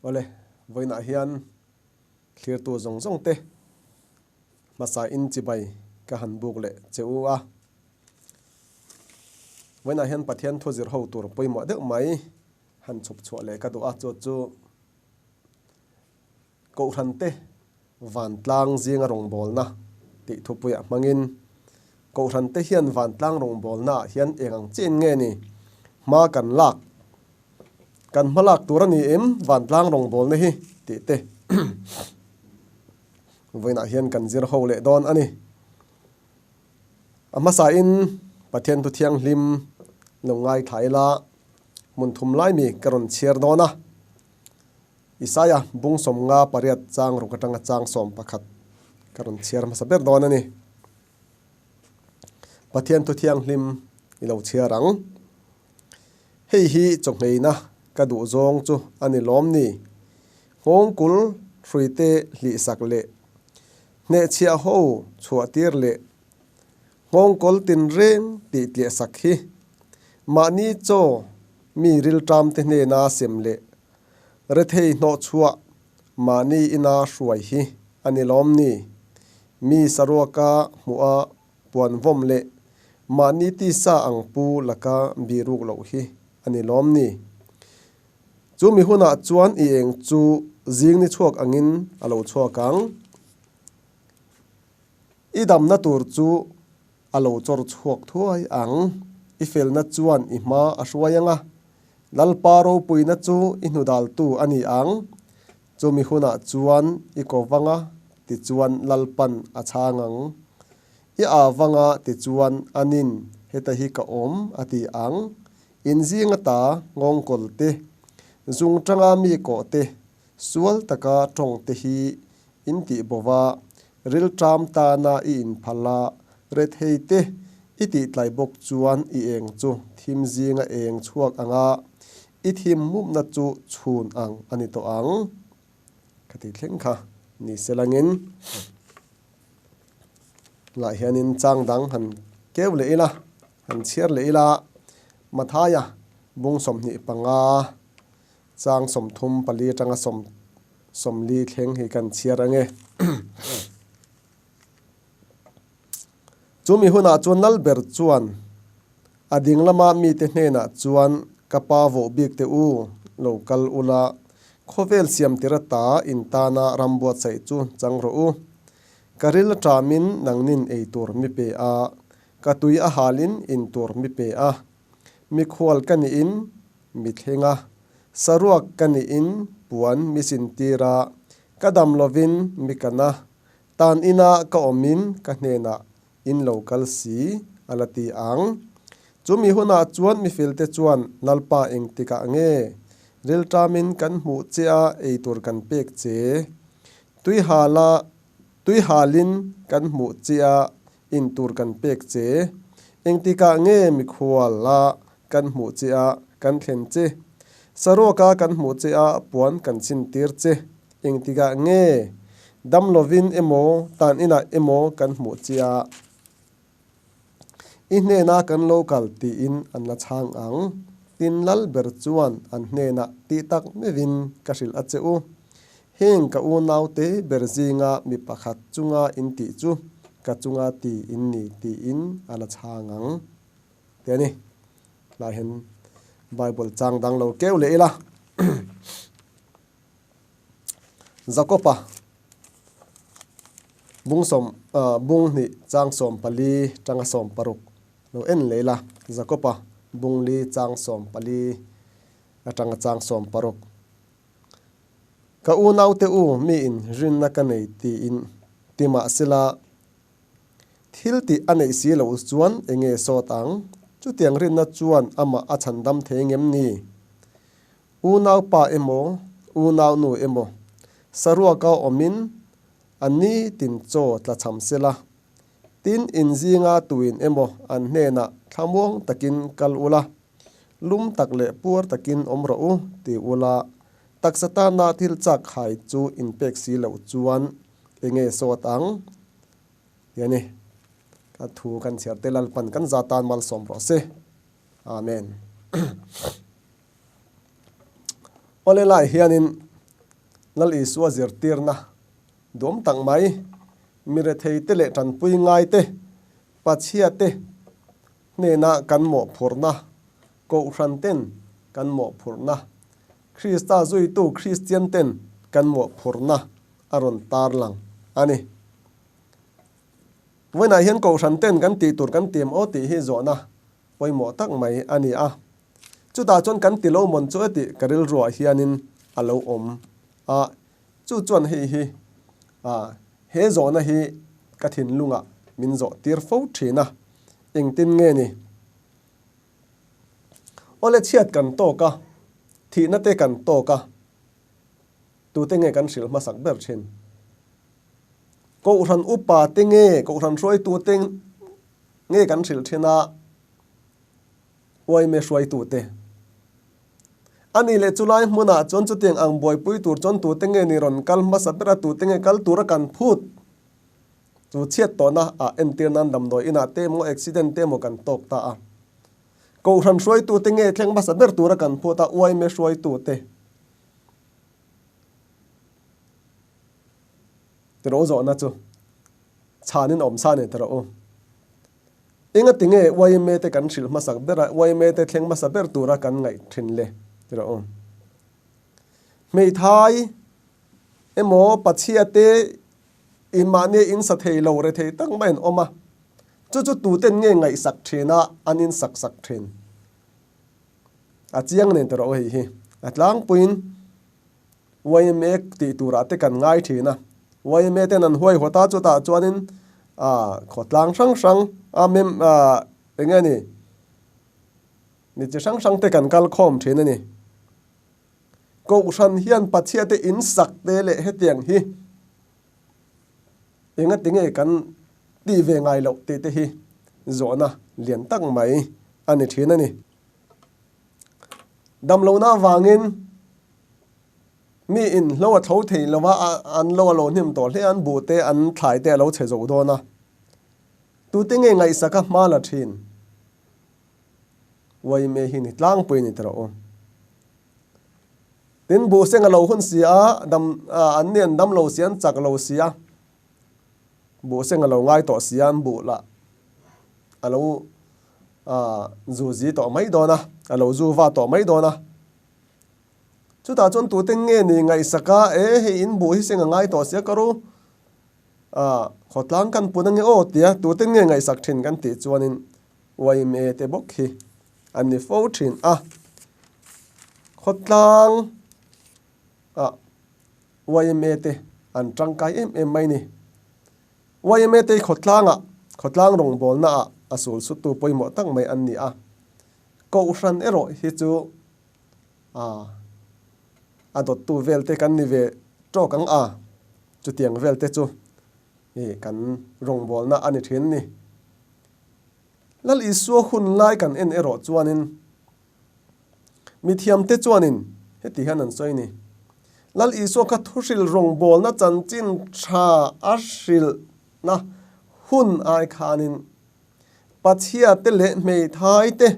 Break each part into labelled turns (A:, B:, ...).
A: Awle, vawiinah hian thlirtu zawng zawng te hmasa in chibai ka han buk leh che u a. Vawiinah hian Pathian thu zir ho tur pawimawh deuh mai han chhawp chhuah leh ka duh a, chu chu Kohhran te vantlang zinga rawngbawlna tih thupuiah hmangin Kohhran te hian vantlang rawngbawlna ah hian eng ang chiin nge ni hma kan lak, kan hma lak tur a ni em vantlang rawngbawlna hi tih te vawiinah hian kan zir ho leh dawn a ni. A hmasain Pathian thu thianghlim lo ngaithla ila hmun thum lai mi ka rawn chhiar dawn a. Isaia bung sawmnga pariat chang ruk atanga chang 11 ka rawn chhiar hmasa ber dawn a ni. Pathian thu thianghlim i lo chhiar ang. Hei hi chawhngheina ka duh zawng chu a ni lawm ni? Nghawngkul hruite hlihsak leh hnehchhiah ho chhuah tir leh nghawngkawl tinreng tih tliahsak hi mahni chaw mi rilṭamte hnena sem leh Rethei hnawhchhuah mahni ina hruai hi a ni lawm ni? Mi saruaka hmuha puan vawm leh mahni tisa ang pu laka bihruk loh hi a ni lawm ni? Chu mi hunah chuan i eng chu zing ni chhuak angin a lo chhuak ang. I damna tur chu A lo chawr chhuak thuai ang. I felna chuan i hma a hruai ang a, Lalpa ropuina chu i hnudaltu a ni ang. Chumi hunah chuan i ko vanga tichuan Lalpan a chhang ang. I aa vanga tichuan anin heta hi ka awm a ti ang. In zinga ta nghawngkawl te, zung tanga mi kawh te, sual taka tawng te hi In tih bova, rilṭam tana i inphal a, rethei te i tih tlai bawk chuan i eng chu thim zinga eng chhuak anga i thim mupna chu chhun ang a ni tawh ang. Ka ti thleng kha ni se langin lah hianin chang dang han keu leh ila, han chhiar leh ila, Mathaia bung 25 Chang 34 atanga 40 thleng hi kan chhiar ang e. Chumi hunah chuan Lalber chuan a ding lama mite hnenah chuan ka pa vawh bik teh u, lo kal ula, khawvel siam tir ata in tana ram buatsaih chu chang rawh u. Ka ril a ṭamin nangnin ei tur mi pe a, ka tui a halin in tur mi pe a, mikhual ka niin Mi thleng a, saruak ka niin puan mi sintir a, ka dam lovin mi kan a, tan ina ka awmin ka hnenah in lo kal si a la ti ang. Chumi hunah chuan mifilte chuan Lalpa engtikah nge rilṭamin kan hmuh che a eitur kan pek che? Tuihala tuihalin kan hmuh che a intur kan pek che? Engtikah nge mikhuala Kan hmuh che a, kan thlen che. Saruaka kan hmuh che a, puan kan chhintir che. Engtikah nge dam lovin emaw, tan inah emaw kan hmuh che a, i hnena kan lo kal tiin an la chhang ang. Tin lal ber chuan an hnenah tih tak meuhin ka hrilh a che u. Heng ka unaute ber zinga mi pakhat chunga in tih chu ka chunga ti in ni tiin a la chhang ang. Te a ni. Tlai hian Bible chang dang lo keu leh ila. Jakopa bung sawm bung hnih chang 14 tanga 16 lo en leh ila. Jakopa bung li chang 14 atanga chang 16. Ka unaute u mi in rinna ka nei tiin ti mahsela Thil tih a neih si loh chuan enge sawt ang? Chutiang rinna chuan amah a chhandam thei ngem ni? Unaupa emaw, unaunu emaw, saruaka awmin a ni tin chaw tla chham sela, tin inzinga tuin emaw an hnenah thlamuang takin kal ula, lum tak leh puar takin awm rawh u ti ula, taksa tana thil chak hai chu inpek si loh chuan enge sawt ang? Ti a ni. Ka thu kan chhiar te Lalpan kan za tan malsawm rawh se. Amen. Awle lai hianin Lal Isua zirtirna duam tak mai, mi retheite leh tanpui ngaite, Pathiate hnena kan mawhphurhna, Kohhran ten kan mawhphurhna, Krista zuitu Kristian ten kan mawhphurhna a rawn tarlang a ni. Vawiinah hian Kohhran ten kan tih tur kan tiam aw tih hi zawhna pawimawh tak mai a ni a. Chutah chuan kan ti lo mawn chu e tih ka rilruah hianin a lo awm a. Chu chuan hei hi he zawhna hi ka thinlungah min zawh tir fo thin a, engtin nge ni? Awle chhiat kan tawk a, thihna te kan tawk a, tute nge kan hrilh hmasak ber thin? Kohhran upa te nge, kohhran hruaitu te nge kan hrilh thin a? Uaime hruaitute. A nih leh chulai hmunah chuan chutiang ang buaipui tur chuan tute nge ni rawn kal hmasa ber a, tute nge kal tura kan phut? Chu chhiat tawhna ah entir nan damdawi inah te emaw accident te emaw kan tawk ta a. Kohhran hruaitute nge thleng hmasa ber tura kan phut a, uaime hruaitute. Tiraw zawhna chu chhanin awm sa ni tiraw u. Engati nge yma te kan hrilh hmasak ber a, yma te thleng hmasa ber tura kan ngaih thin le? Ti rawh u. Hmeithai emaw Pachhia te in mahni in sa thei lo re thei tak mai an awm a, chu chu tuten nge ngaihsak thin a, an in sak sak thin? A chiang nen ti rawh u hei hi. A tlangpuiin. Yma tih turah te kan ngai thin a, yma ten an huaihawt a, chutah chuanin ah khawtlang hrang hrang a mem ah eng nge ni mi chi hrang hrang te kan kal khawm thin a ni. Kohhran hian Pathian te in sak te leh hetiang hi engati nge kan tih ve ngai loh tih te hi zawhna lian tak mai a ni thin a ni. Damlohna avangin Mi in hlo a tho thei lo a, an lo a lo hnim tawh hle a, an buh te, an thlai te a lo chhe zo dawn a. Tute nge ngaihsak a hma la thin? Uaime hi ni tlangpui ni ta rawh u. Tin, buh seng a lo hun si a, dam, an ni an dam lo si, an chak lo si a, buh seng a lo ngai tawh si a, an buh lah a lo zu zi tawh mai dawn a, a lo zu va tawh mai dawn a. Chutah chuan tute nge ni ngaihsak a, e hei in buh hi seng a ngai tawh sia ka ru, ah khawtlang kan pun ange aw tia tute nge ngaihsak thin kan tih chuanin yma te bawk hi an ni fo thin a. Khawtlang ah yma te an tangkai em em mai ni. Yma te hi khawtlang ah, khawtlang rawngbawlna ah a sul suttu pawimawh tak mai an ni a. Kohhran erawh hi chu A, a dawttu vel te kan ni ve tawk ang a, chutiang vel te chu i kan rawngbawlna a ni thin ni. Lal Isua hun lai kan en erawh chuanin mithiamte chuanin heti hian an sawi ni, Lal Isua kha thuhril rawngbawlna chanchin tha a hrilhna hun ai khanin Pathiate leh hmeithaite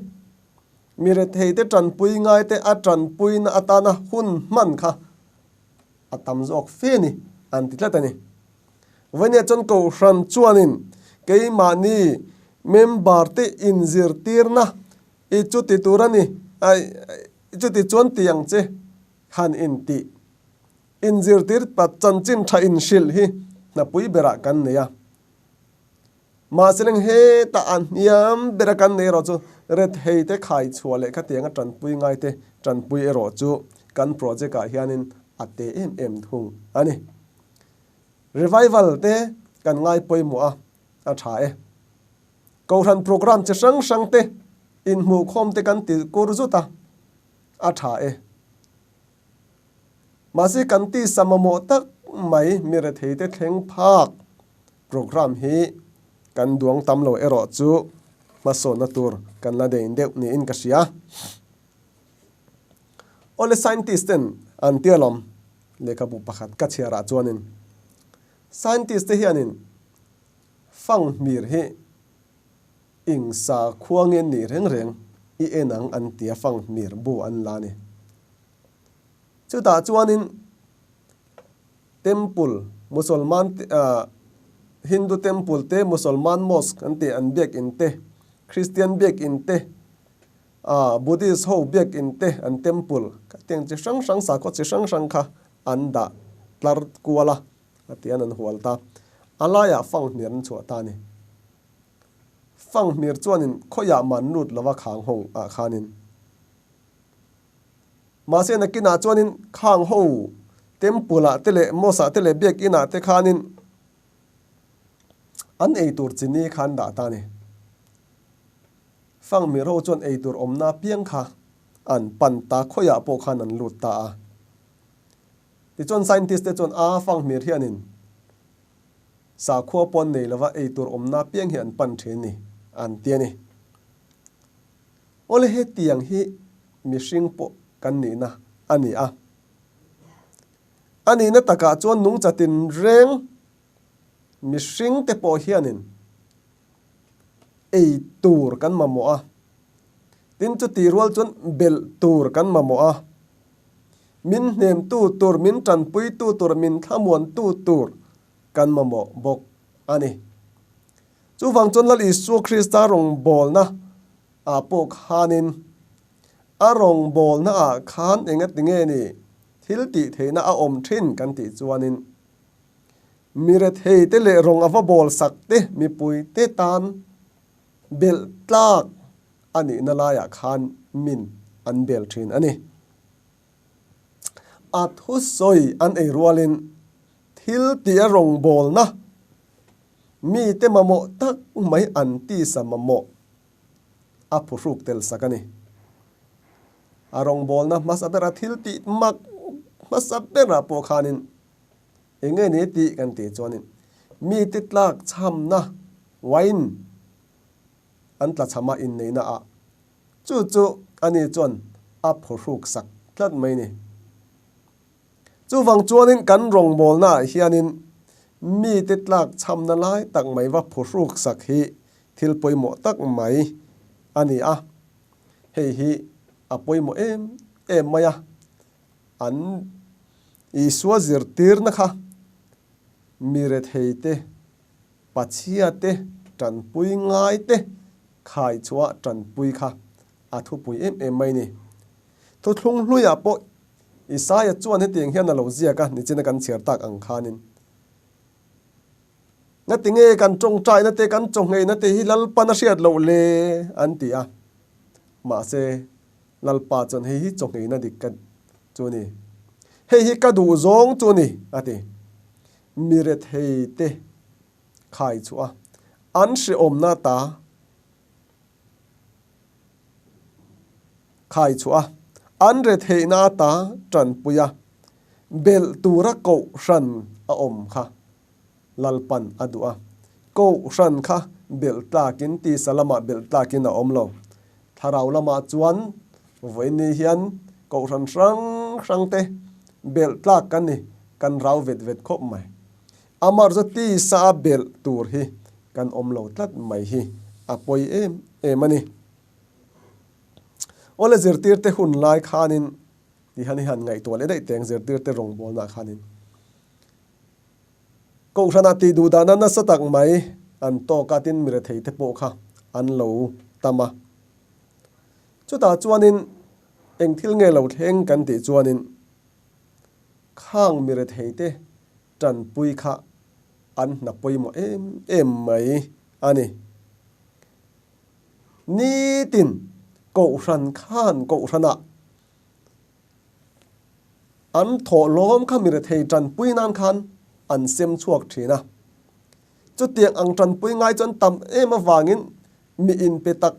A: Mi retheite tanpui ngaite a tanpuina atana hun hman kha a tam zawk fe ni an ti tlat a ni. Vawinia chuan Kohhran chuanin keimahni member te inzirtirna i chuti tur a ni, i chuti chuan ti ang che han intih inzirtir chanchin tha inhrilh hi hnapui berah kan nei a. Mahse leng hetah a hniam bera kan nei erawh chu rethei te khai chhuah leh khatianga tanpui ngai te tanpui erawh chu kan project ah hianin a te em em thung a ni. Revival te kan ngai pawimawh a, a tha e. Kohhran program chi hrang hrang te inhmuhkhawm te kan ti kur zut a, a tha e. Mahse kan tisa mamawh tak mai mi rethei te thleng phak program hi kan duang tam lo erawh chu hmasawnna tur kan la dein deuh niin ka hria. Awle scientist ten an tia lawm lehkhabu pakhat ka chhiarah chuanin scientist te hianin fanghmir hi ing sa khuangin nih reng reng i en ang an tia fanghmir bu an la a ni. Chutah chuanin. Temple, Musolman Hindu temple te, Musolman mosque an tih an biakin te, Christian biakin te, Buddhist ho biakin te an temple khatiang chi hrang hrang sakhaw chi hrang hrang kha an dah tlar kual a, a ti an an hual ta. A laiah fanghmir an chhuah ta a ni. Fanghmir chuanin khawiah man lut lova khang ho ah khanin. Mahse nakinah chuanin khang ho temple ah te leh mosque ah te leh biakin ah te khanin an eitur chini kha an dah ta a ni. Fanghmir ho chuan eitur awmna piang kha an pan ta khawiah pawh khan an lut ta a. Tichuan scientist te chuan a fanghmir hianin sakhua pawn nei lova eitur awmna piang hi an pan thin ni an ti a ni. Awle hetiang hi mihring pawh kan nihna a ni a. A nihna takah chuan nungcha tinreng mihring te pawh hianin ei tur kan mamawh a, tin chuti rual chuan belh tur kan mamawh a, min hnemtu tur, min tanpuitu tur, min thlamuantu tur kan mamawh bawk a ni. Chuvang chuan Lal Isua Krista rawngbawlna ah pawh khanin a rawngbawlna ah khan engati nge ni thil tih theihna a awm thin kan tih chuanin mi rethei te leh rawng a va bawl sak te mipui te tan belh tlak a nihna laiah khan min an bel thin a ni. A thusawi an ei rualin thil tih a rawngbawlna Mite mamawh tak mai an tisa mamawh a phuhruk tel sak a ni. A rawngbawlna hmasa bera thil tih mak hmasa berah pawh khanin eng nge ni tih kan tih chuanin mite tlak chhamna wine an tla chhama inneihna ah chu chu ani chuan a phuhruk sak tlat mai ni. Chuvang chuanin kan rawngbawlnaah hianin mite tlak chhamna lai tak mai va phuhruk sak hi thil pawimawh tak mai a ni a, hei hi a pawimawh em em mai a, an Isua zirtirna kha mi retheite, Pathiate tanpui ngaite khaichhuah tanpui kha a thupui em em mai ni. Thuthlung hluiah pawh Isaia chuan hetiang hian a lo ziak a, nichina kan chhiar tak ang khanin, Ngatinge kan tawngtaina te, kan chawngheina te hi Lalpan a hriat loh le? an ti a. Mahse, Lalpa chuan hei hi chawngheina dik ka chu ni. Hei hi ka duh zawng chu ni, a ti. Mi rethei te khai chhuah a, an hrehawmna ta Khai chhuah a, an retheihna ata tanpui a, belh tura kohhran a awm kha Lalpan a duh a. Kohhran kha belh tlakin tisa lamah belh tlakin a awm lo. Thlarau lamah chuan vawiin hian kohhran hrang hrang te belh tlak kan ni, kan rau vet vet khawp mai. Amaherawhchu tisa a belh tur hi kan awm lo tlat mai hi a pawi em em a ni. Awle zirtirte hun lai khanin ti han i han ngaihtuah leh daih teng zirtirte rawngbawlnaah khanin Kohhranah tih duh dahna nasa tak mai an tawk a tin mirethei te pawh kha an lo tam a. Chutah chuanin eng thil nge lo thleng kan tih chuanin khang mirethei te tanpui kha an hna pawimawh em em mai a ni. Nitin Kohhran khan Kohhranah an thawhlawm kha mi rethei tanpui nan khan an sem chhuak thin a. Chutiang ang tanpui ngai chuan tam em avangin mi inpe tak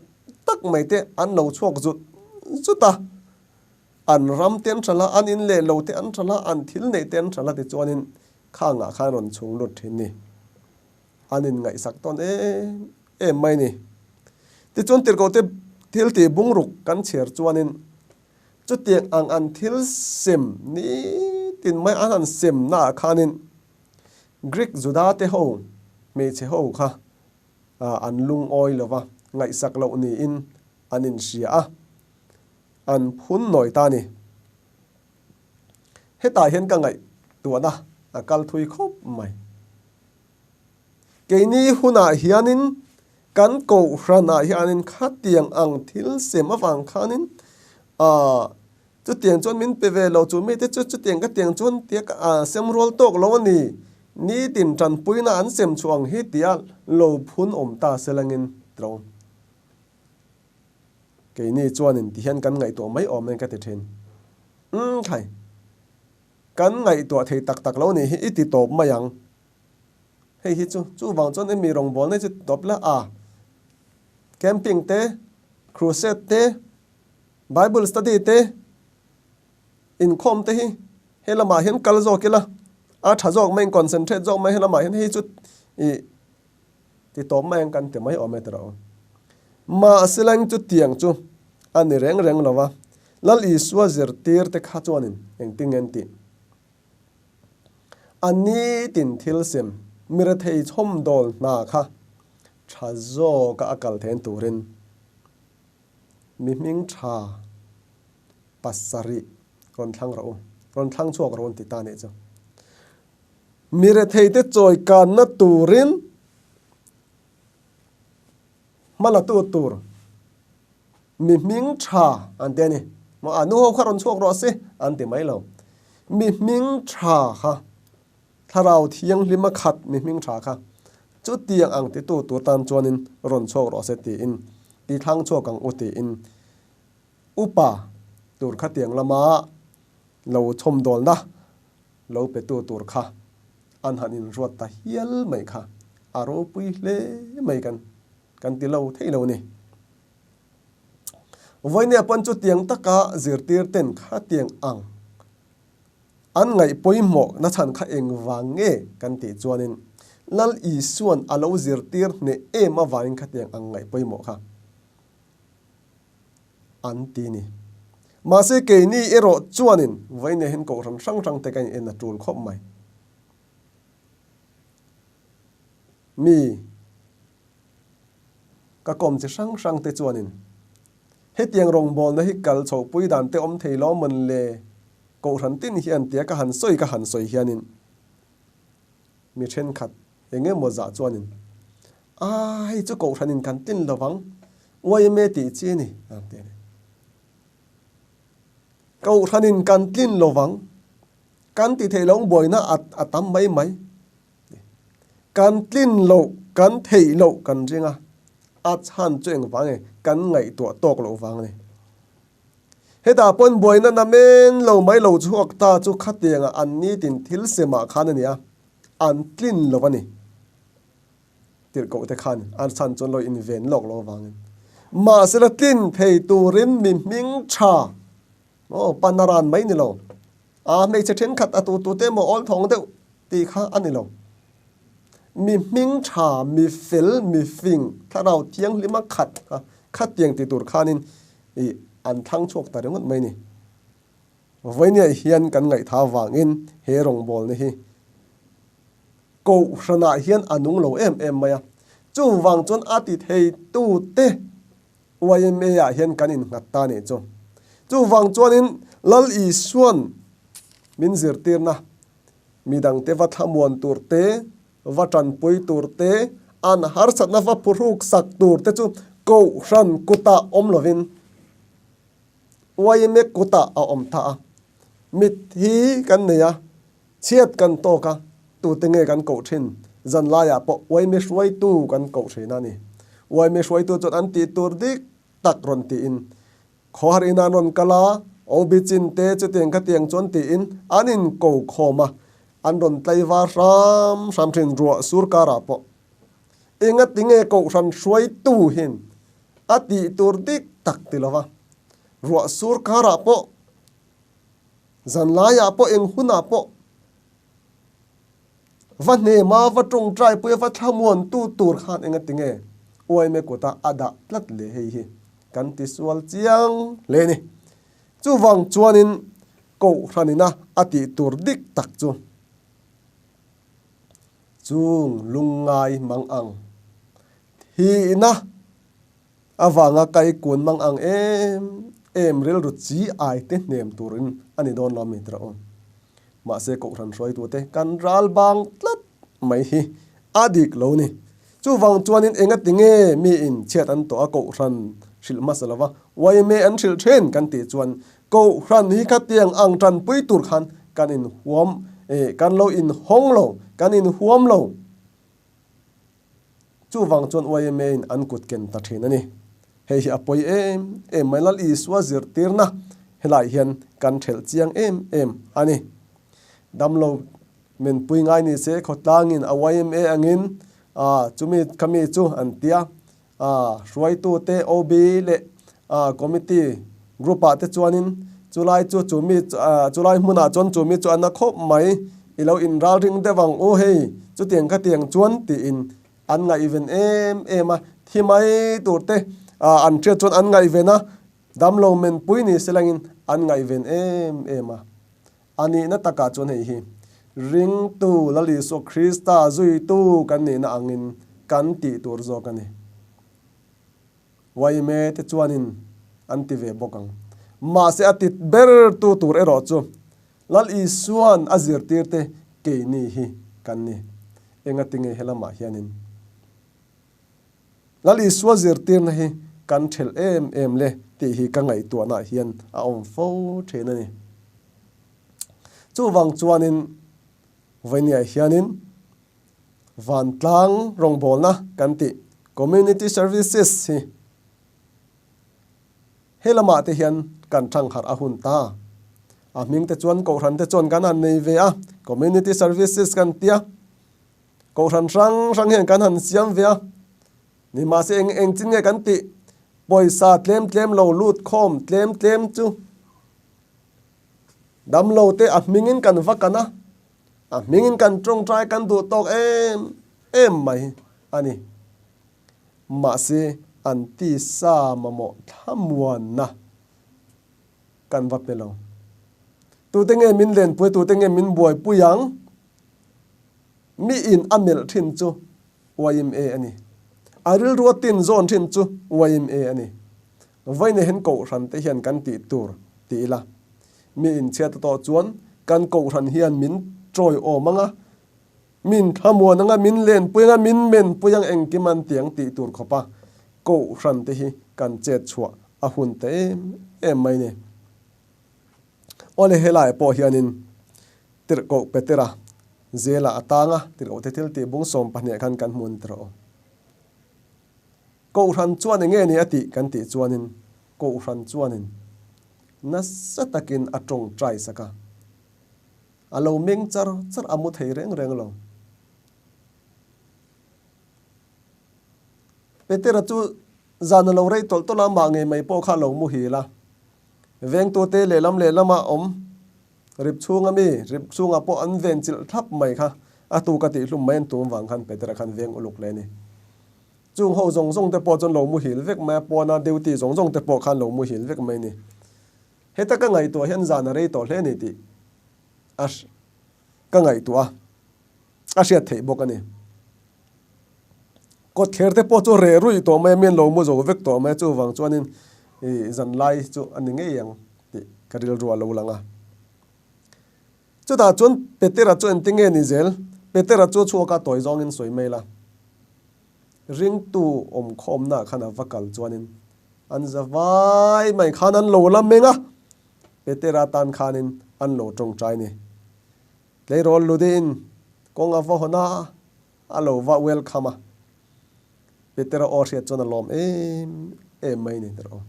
A: tak mai te an lo chhuak zut zut a. An ram te an hralh a, an in leh lo te an hralh a, an thil neih te an hralh a tichuanin khangah khan rawn chhung lut thin ni. An inngaihsak tawn em em mai ni. Tichuan tirhkohte thil tih bungruk kan chhiar chuanin chutiang ang an thil sem nitin mai an han sem naah khanin Greek Juda te ho hmeichhe ho kha an lungawi lo va, ngaihsak loh niin an inhria a, an phun nawi ta a ni. Hetah hian ka ngaihtuahna. A kal thui khawp mai. Keini hunah hianin kan kohhranah hianin khatiang ang thil sem avang khanin aah chutiang chuan min pe ve lo chu mite chu chutiang ka tiang chuan tia ka ah sem rual tawk lo a ni. Nitin tanpuina an sem chhuah ang hi tia lo phun awm ta se langin tiro. Keini chuanin tihian kan ngaihtuah mai awm em ka ti thin. Umm thlai. Kan ngaihtuah thei tak tak lo nih hi i ti tawp mai ang. Hei hi chu chuvang chuan emi rawngbawlna hi chu ti tawp la a. Camping te, crusade te, bible study te, inkhawm te hi he lamah hian kal zawk ila a tha zawk mai in concentrate zawk mai he lamah hian hei chu ih Ti tawp mai ang kan ti mai awm e ti rawh. Mahse leng chu tiang chu a ni reng reng lo va, Lal Isua zirtir te kha chuanin engtin nge an tih? A nitin thil sem, mi rethei chhawmdawl hna kha tha zawka a kal thein turin mi hming tha pasarih rawn thlang rawh u, rawn thlang chhuak rawh u an ti ta nih chu. Mi retheite chawikanna turin hmalatu tur mi hming tha an ti a ni. Maw a nu ho kha rawn chhuak rawh se an ti mai lo. Mi hming tha kha thlarau thianghlim a khat mi hming tha kha chutiang ang titu tur tan chuanin rawn chhuak rawh se tiin ti thlang chhuak ang u tiin upa tur khatiang lama lo chhawmdawlna lo petu tur kha an han inruat ta hial mai kha a ropui hle mai kan kan ti lo thei lo ni. Vawinia pawn chutiang taka zirtir ten khatiang ang an ngaih pawimawh na chhan kha engvang nge kan tih chuanin Lal Isuan a lo zirtir hneh em avangin khatiang ang ngaih pawimawh kha an ti ni. Mahse keini erawh chuanin vawinia hian kohhran hrang hrang te kan in en a tul khawp mai. Mi ka kawm chi hrang hrang te chuanin hetiang rawngbawlna hi kal chhohpui dan te awm thei lo mawn le kohhran tin hian tia ka han sawi ka han sawi hianin mi thenkhat Eng emaw zah chuanin, A, hei chu kohhranin kan tin lo vang, yma tih chi a ni, an ti a ni. Kohhranin kan tlin lo vang, kan ti theih loh buaina a a tam mai mai. Kan tlin loh, kan theih loh kan ring a, a chhan chu engvang nge kan ngaihtuah tawk loh vang a ni. Hetah pawn buaina na men lo mai lo chhuak ta chu khatianga an nitin thil semah khan a ni a, an tlin lo a ni. Tirhkoh te khan an chhan chuan lo inven lawk lo avangin. Mahsela tlin thei turin mi hming tha, aw, panaran mai ni lo, a hmeichhe thenkhat a tu tute emaw awl thawng deuh tih kha a ni lo. Mi hming tha, mi fel, mi fing, thlarau thianghlima khat kha khatiang ti tur khanin ih an thlang chhuak ta ringawt mai ni. Vawinia hian kan ngaihtha vangin he rawngbawlna hi Kohhranah hian a nung lo em em mai a. Chuvang chuan a ti theitute YMA-ah hian kan innghat ta nih chu. Chuvang chuanin Lal Isuan min zirtirna midangte va thlamuan tur te, va tanpui tur te, an harsatna va phuhruk sak tur te chu Kohhran kutah awm lovin Uaime kutah a awm ta a. Mitthi kan nei a, chhiat kan tawk a, tute nge kan koh thin? Zan laiah pawh uaime hruaitu kan koh thin a ni. Uaime hruaitu chuan an tih tur dik tak rawn tiin khawhar in an rawn kal a, OB chin te chutiang khatiang chuan tiin an inko khawm a, an rawn tlaivar hram hram thin ruah sur karah pawh. Engati nge kohhran hruaitu hian a tih tur dik tak ti lova, ruah sur karah pawh, zan laiah pawh eng hunah pawh va hnema va tawngtai puia va thlamuantu tur khan engati nge uaime kuta a dah tlat le hei hi kan ti sual chiang hle a ni. Chuvang chuanin Kohhranina a tih tur dik tak chu Chung lungngai mang ang thihna avanga kai kun mang ang em em rilru chi ai te hnem turin a ni dawn lo mi tirh aw. Mahse Kohhran hruaitute kan ral bang tlat mai hi a dik lo ni. Chuvang chuanin engati nge miin chhiat an tawh a Kohhran hrilh hmasa lova yma an hrilh thin kan tih chuan Kohhran hi khatiang ang tanpui tur khan kan inhuam eh kan lo inhawng lo, kan inhuam lo. Chuvang chuan yma in an kut ken ta thin a ni. Hei hi a pawi em em mai Lal Isua zirtirna helai hian kan thelh chiang em em a ni. Damlo menpui ngai ni se khawtlangin a yma angin a chumi khami chu an tia a hruaitute OB leh a committee group ah te chuanin chulai chu chumi chulai hmunah chuan chumi chu a na khawp mai i lo inralring deuh ang u hei chutiang khatiang chuan tiin an ngaihven em em a thi mai tur te an hriat chuan an ngaihven a damlo menpui ni se langin an ngaihven em em a. A nihna takah chuan hei hi ringtu Lal Isua Krista zuitu kan nihna angin kan tih tur zawk a ni. Yma te chuanin an ti ve bawk ang. Mahse a ti ber tu tur erawh chu Lal Isua'n a zirtirte keini hi kan ni. Engatinge helamah hianin Lal Isua zirtirna hi kan thelh em em le tih hi ka ngaihtuahnaah hian a awm fo thin a ni. Chuvang chuanin vawinia hianin vantlang rawngbawlna kan tih Community Services hi he lamah te hian kan thangharh a hun ta. A hming te chuan Kohhran te chuan kan han nei ve a, Community Services kan tia. Kohhran hrang hrang hian kan han siam ve a, nimahse eng eng chin nge kan tih? Pawisa tlem tlem lo lut khawm tlem tlem chu damlo te a hmingin kan va kan a, a hmingin kan tawngtai kan duh tawk em em mai a ni. Mahse an tisa mamawh thlamuanna kan va pe lo. Tute nge min lenpui, tute nge min buaipui ang? Miin a melh thin chu yma a ni. A rilru a tin zawn thin chu yma a ni. Vawinehin Kohhran te hian kan tih tur ti ila. Mi inchhiat a tawh chuan kan Kohhran hian min tawiawm ang a, min thlamuan ang a, min lenpui ang a, min menpui ang engkim an ti ang tih tur khawpa Kohhran te hi kan chet chhuah a hun ta em em mai ni. Awle helaiah pawh hianin Tirhkoh Petera zela a tang a, Tirhkoh te thil tih bung 12 khan kan hmu a ni tawh aw. Kohhran chuan enge ni a tih kan tih chuanin Kohhran chuanin nasa takin a tawngtai sak a, a lo meng char char a mu thei reng reng lo. Petera chu zan a lo rei tawlh tawlh a, mah ngei mai pawh kha a lo muhil a. Vengtute lehlam lehlama awm rip chhunga mi, rip chhungah pawh an ven chilh thlap mai kha a tu ka tih hlum mai an tum vang khan Petera khan veng uluk hle a ni. Chung ho zawng zawng te pawh chuan lo muhil vek mai a, pawna duty zawng zawng te pawh khan lo muhil vek mai a ni. Heta ka ngaihtuah hian zan a rei tawh hle a ni tih a ka ngaihtuah a, a hriat theih bawk a ni. Kawtthler te pawh chu reh ruih tawh mai a, mi an lo mu zo vek tawh mai a, chuvang chuanin ih zanlai chu a ni ngei ang tih ka rilru a lo lang a. Chutah chuan Petera chu engtin nge ni zel? Petera chu chhuak a tawi zawngin sawi mai la. Ringtu awmkhawmnaah khan a va kal chuanin an za vai mai khan an lo la meng a, Petera tan khanin an lo tawngtai ni. Tleirawl Ludiin kawng a va hawn a, A lo va welcome a, Petera aw hriat chuan a lawm em em mai ni tirh aw.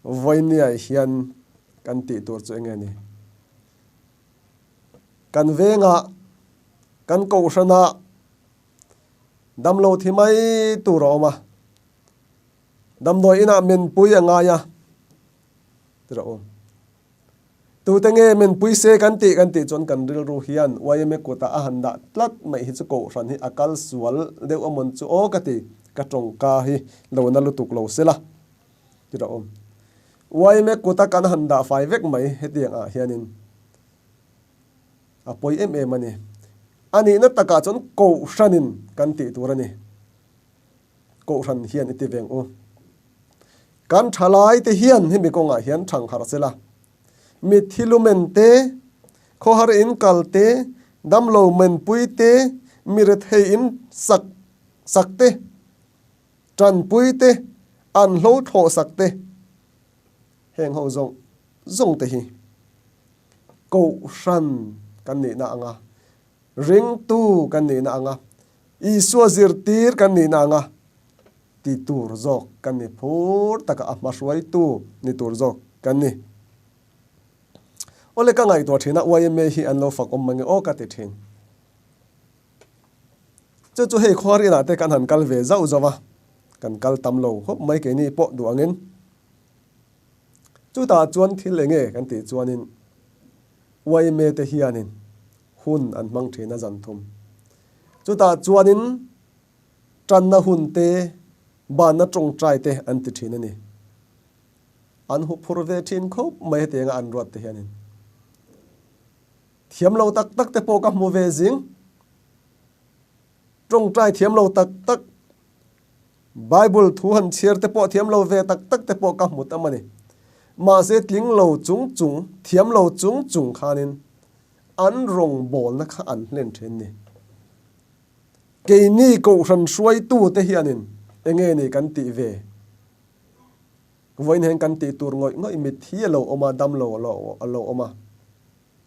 A: Vawinia hian kan tih tur chu enge ni? Kan vengah, kan kohhranah damlo thi mai tur a awm a, damdawi inah menpui a ngai a tirh aw. Tute nge menpui se kan tih kan tih chuan kan rilru hian yma kutah a han dah tlat mai hi chu kohhran hi a kal sual deuh a mawn chu aw ka ti, ka tawngka hi lo na lutuk lo se la ti rawh awm. Yma kuta kan han dah fai vek mai hetiang ah hianin a pawi em em a ni. A nihna takah chuan kohhranin kan tih tur a ni. Kohhran hian i ti veng u. Kan thalai te hian hemi kawngah hian thang harh sela, mitthi lumen te. Khawhar in kal te, damlo menpui te, mi rethei in sak sak te, tanpui te, an hlo thlawh sak te, heng ho zawng zawng te hi Kohhran kan nihna anga, ringtu kan nihna anga, Isua zirtir kan nihna anga ti tur zawk kan ni, phur taka a hmahruaitu ni tur zawk kan ni. Awle ka ngaihtuah thin a, yma hi an lo fak awm mange aw ka ti thin. Chu chu hei khuar inah te kan han kal ve zauh zauh a, kan kal tam lo khawp mai keini pawh duh angin. Chutah chuan thil enge kan tih chuanin yma te hianin hun an hmang thin a zan thum. Chutah chuanin tanna hun te, banna tawngtai te an ti thin a ni. An hu phur ve thin khawp mai hetianga an ruat te hianin. Thiam lo tak tak te pawh ka hmu ve zing. Tawngtai thiam lo tak tak, Bible thu han chhiar te pawh thiam lo ve tak tak te pawh ka hmu tam a ni. Mahse tling lo chung chung, thiam lo chung chung khanin an rawngbawlna kha an hlen thin ni. Keini Kohhran hruaitu te hianin enge ni kan tih ve? Vawiin hian kan tih tur ngawih ngawih mitthi a lo awm a, dam lo a lo awm a.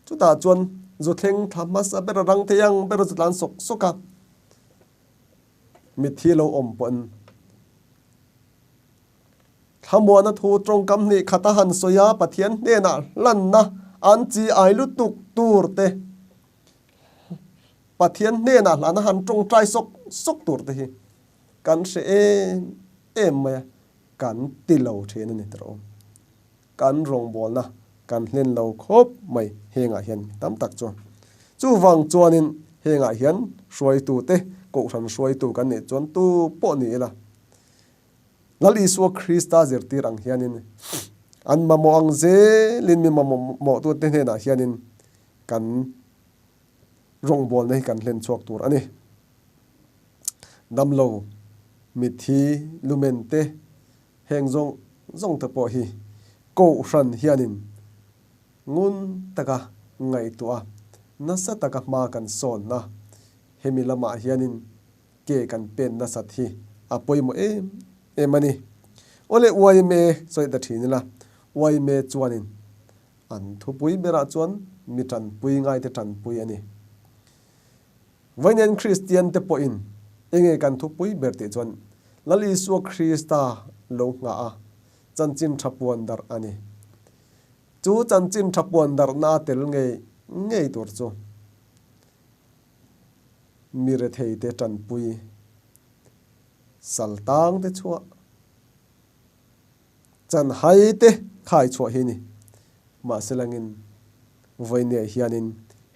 A: Chutah chuan zu thleng thla hmasa ber a rang thei ang ber a zu tlan sawk sawk a, mitthi a lo awm pawhin thlamuahna thu tawngkam hnih khat a han sawi a, Pathian hnenah hlanna an chi ai lutuk tur te, Pathian hnenah hlana han tawngtai sawk sawk tur te hi kan hre em em mai a. Kan ti lo thin a ni tawh. Kan rawngbawlna kan hlen lo khawp mai hengah hian tam tak chuan. Chuvang chuanin hengah hian hruaitute, Kohhran hruaitu kan nih chuan tu pawh ni ila, Lal Isua Krista zirtir ang hianin an mamawh ang zelin mi mamawhtute hnenah hianin kan rawngbawlna hi kan hlen chhuak tur a ni. Damlo, mitthi, lumen te, heng zawng zawng te pawh hi Kohhran hianin ngun taka ngaihtuah a, nasa taka hma kan sawnna hemi lamah hianin ke kan pen nasat hi a pawimawh em em a ni. Awle yma sawi ta thin ila, yma chuanin an thupui berah chuan mi tanpui ngaite tanpui a ni. Vawiin Kristian te pawhin enge kan thupui ber tih chuan Lal Isua Krista lo nghah a, chanchin tha puan darh a ni. Chu chanchin tha puan darhna a tel ngei ngei tur chu mi rethei te tanpui, sal tang te chhuah, Chanhai te khai chhuah hi ni. Mahse langin vawinia hianin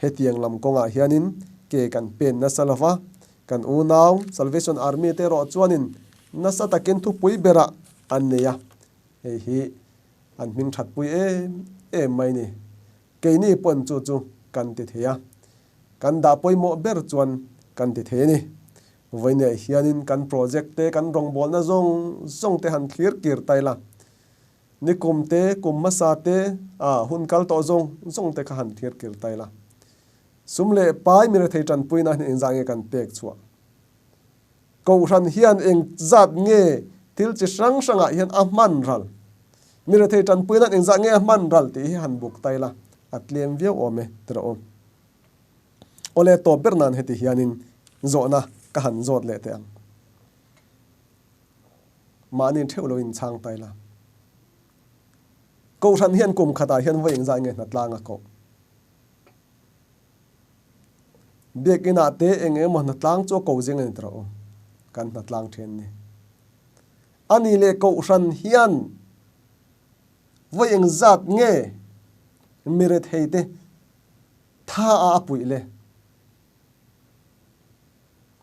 A: hetiang lam kawngah hianin ke kan pen nasa lo va, kan unau Salvation Army te erawh chuanin nasa takin thupui berah an nei a, hei hi an hming thatpui em em mai ni. Keini pawn chu chu kan ti thei a, kan dah pawimawh ber chuan kan ti thei a ni. Vawiinah hianin kan project te, kan rawngbawlna zawng zawng te han thlir kir ta ila, nikum te, kum hmasa te, ah hun kal tawh zawng zawng te kha han thlir kir ta ila. Sum leh pai mi rethei tanpuina hian engzah nge kan pek chhuah? Kohhran hian engzat nge thil chi hrang hrangah hian a hman ral? Mi rethei tanpuina engzah nge a hman ral tih hi han buk ta ila, a tlem viau awm e tirh awm. Awle tawp ber nan heti hianin zawhna ka han zawt leh teh ang. Mahni theuh lo inchhang ta ila. Kohhran hian kum khatah hian vawi engzah nge hnatlang a koh? Biakinah te eng emaw hnatlang chu a ko zing a ni tawh u. Kan hnatlang then ni. Ani leh kohhran hian vawi engzat nge mirethei te Tha a a puih le.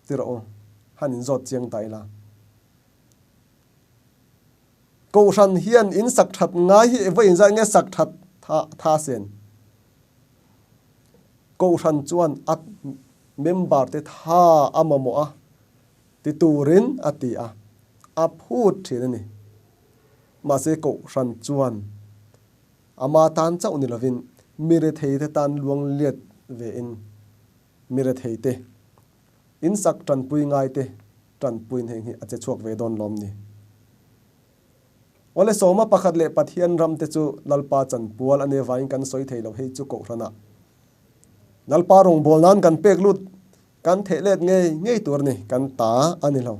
A: Ti rawh u, han in zawt chiang ta ila. Kohhran hian in sak that ngai hi vawi inzat nge sak that tha tha sen. Kohhran chuan a member te tha a mamawh a ti turin a ti a, a phut thin a ni. Mahse Kohhran chuan Ama tan chauh ni lovin Mi retheite tan luang let ve in mi retheite in sak tanpui ngaite tanpuiin heng hi a che chhuak ve dawn lawm ni. Awle sawma pakhat leh Pathian ram te chu Lalpa chanpual a nia vangin kan sawi thei lo hei chu kohhranah Lalpa rawngbâwl nan kan pek lut kan theh let ngei ngei tur a ni kan ta a ni lo.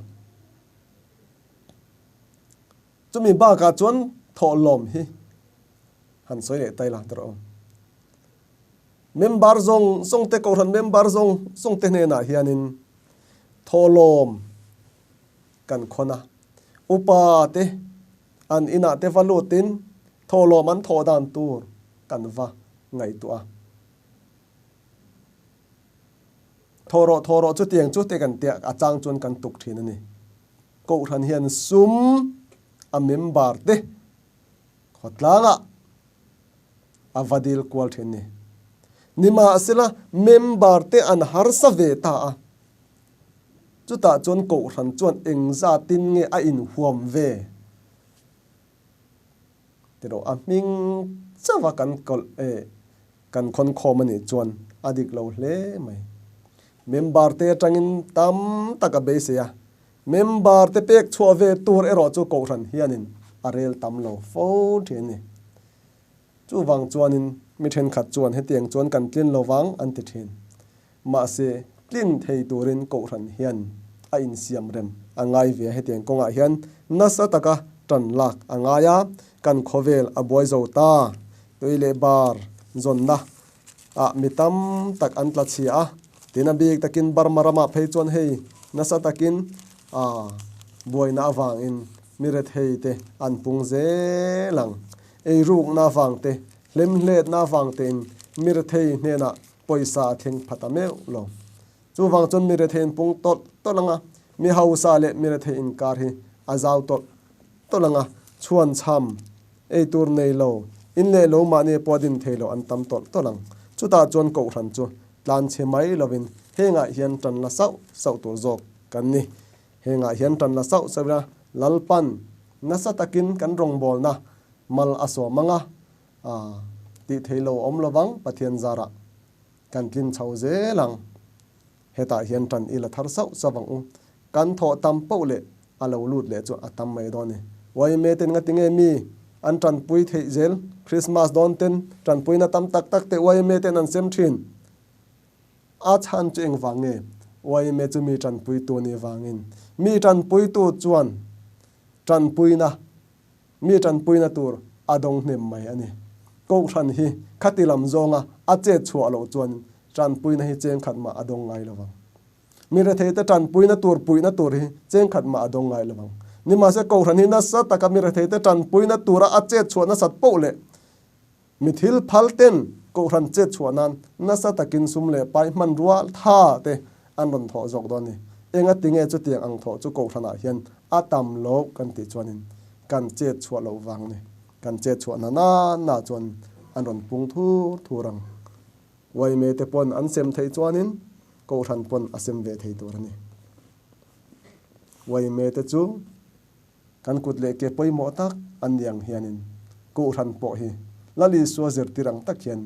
A: Chumi bakah chuan thawhlawm hi han sawi leh ta ila tawh. Member zawng zawng te kohhran member zawng zawng te hnenah hianin thawhlawm kan khawn a. Upa te an inah te va lutin thawhlawm an thawh dan tur kan va ngaihtuah a. Thaw rawh thaw rawh chutiang chu te kan tia a chang chuan kan tuk thin a ni. Kohhran hian sum a member te khawtlangah a va dil kual thin ni. Nimahsela member te an harsa ve ta a. Chutah chuan Kohhran chuan engzatin nge a inhuam ve? Tiraw a hming chauh a kan kawlh eh kan khawn khawm a nih chuan a dik lo hle mai. Member te atangin tam tak a beisei a, member te pek chhuah ve tur erawh chu Kohhran hianin a rel tam lo fo thin a ni. Chuvang chuanin mi thenkhat chuan hetiang chuan kan tlin lo vang an ti thin. Mahse, tlin thei turin Kohhran hian a insiam rem a ngai ve a, hetiang kawngah hian nasa taka tan lak a ngai a, kan khawvel a buai zo ta. Tui leh bar zawnna ah mi tam tak an tla chhia a, tin a bik takin Burma ramah phei chuan hei nasa takin buaina avangin mi rethei te an pung zel ang. Eirukna avang te, hlemhletna avang tein mi rethei hnenah pawisa a thleng pha ta meuh lo. Chuvang chuan mi rethei in pung tawlh tawlh ang a, mi hausa leh mi rethei inkar hi a zau tawlh tawlh ang a, chhuan chham, ei tur nei lo, in leh lo mahni pawh a din thei lo an tam tawlh tawlh ang. Chutah chuan Kohhran chu tlan chhe mai lovin hengah hian tan la sauh sauh tur zawk kan ni. Hengah hian tan la sauh sauh ila Lalpan nasa takin kan rawngbawlna mal a sawm ang a, A tih thei lo awm lovang Pathian zarah kan tlin chho zel ang. Hetah hian tan i la thar sauh sauh ang u. Kan thawh tam poh leh a lo lut leh chu a tam mai dawn ni. Yma ten nga tinge mi an tanpui theih zel? Christmas dawn ten tanpuina tam tak tak te yma ten an sem thin. A chhan chu engvang nge? Yma chu mi tanpuitu a nih vangin. Mi tanpuitu chuan tanpuina Mi tanpuina tur a dawng hnem mai a ni. Kohhran hi khati lam zawnga a chet chhuah loh chuan tanpuina hi cheng khat mah a dawng ngai lo vang. Mi retheite tanpuina tur puihna tur hi cheng khat mah a dawng ngai lo vang. Nimahse Kohhran hi nasa taka mi retheite tanpuina tura a chet chhuah nasat poh leh Mi thil phal ten Kohhran chet chhuah nan nasa takin sum leh pai hmanrua tha te an rawn thawh zawk dawn a ni. Enga tinge chutiang ang thawh chu Kohhranah hian a tam lo kan tih chuanin kan chet chhuah loh vang ni. Kan chet chhuah na na na chuan an rawn pung thur thur ang. Uaime te pawn an sem theih chuanin Kohhran pawn a sem ve thei tur a ni. Uaime te chu. Kan kut leh ke pawimawh tak an ni ang hianin Kohhran pawh hi Lal Isua zirtir ang tak hian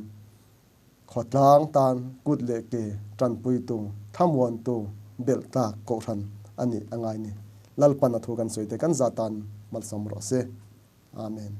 A: khawtlang tan kut leh ke tanpuitu, thamuantu, belh tlak Kohhran a nih a ngai ni. Lalpan a thu kan sawi te kan za tan malsawm rawh se. Amen.